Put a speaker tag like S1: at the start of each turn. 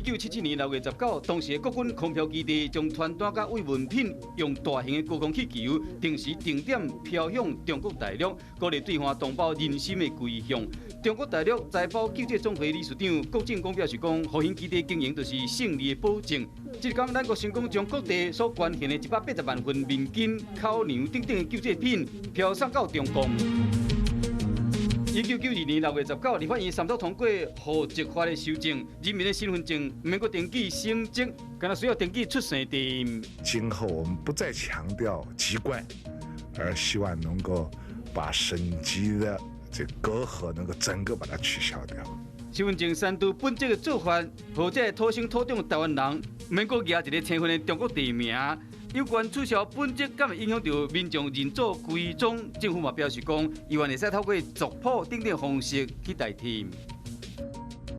S1: 1977年6月19，當時的國軍空飄基地將傳單佮慰問品用大型的高空氣球定時定點飄向中國大陸，鼓勵對岸同胞人心的歸向。中國大陸財寶救濟總會理事長郭正光表示講，復興基地經營就是勝利的保證。這工咱國成功將各地所捐獻的180萬份麵巾、口糧等等的救濟品飄送到中共。1992年6月19，立法院三讀通過戶籍法的修正，人民的身份證毋免閣登記省籍，敢若需要登記出生地。
S2: 今後我們不再強調籍貫，而希望能夠把省籍的這隔閡能夠整個把它取消掉。
S1: 身份證刪除本籍的做法，予這土生土長的台灣人，毋免閣舉一个生份的中國地名。有關取消本籍，敢會影響著民眾認祖歸宗？政府嘛表示講，猶原會使透過族譜等等方式去代替。